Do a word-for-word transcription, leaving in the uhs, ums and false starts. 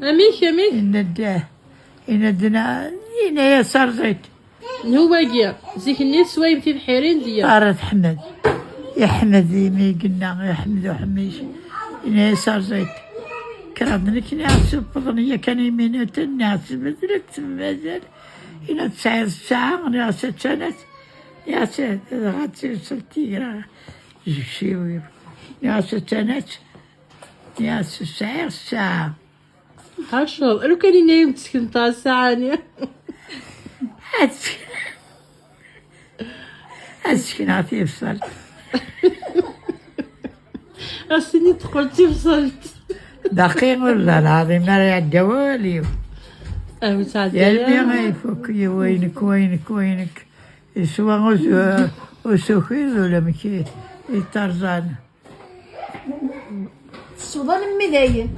Amek, amek? Yenna-d, yenna-d, yenna-yas rẓ-it. Nhu wagi, zik-nni teswayem tibḥirin deg-a. Ara teḥmed. Yeḥmed imi i yenna, yeḥmed uḥemmic. Yenna-yas rẓ-it. Kraḍ nekni ad ssufḍen yakan iminuten, nniɣ-as mazal ad temmazal. Yenna tesɛiḍ ssaɛa, nniɣ-as attan-at. Nniɣ-as dɣa tiwṣel tigra. Zgsiwi. Nniɣ-as attan-at. Nniɣ-as sɛiɣ ssaɛa. Ḥacaḍ, lukan yenna-yam tesken ṭaɛa ssaɛa-nni. Ad s- ad sekneɣ tibṣelt. Ass-nni teqqel d tibṣelt. Baqi ur d lɛaḍim ara iɛedda wawal-iw. Ah, ur tɛedda Yal mi ara. ifuk yiwayen, wayen, wayen. Yeswa us- usukid ulamek i- yeṭṭerẓan. Tesweḍ almi dayen.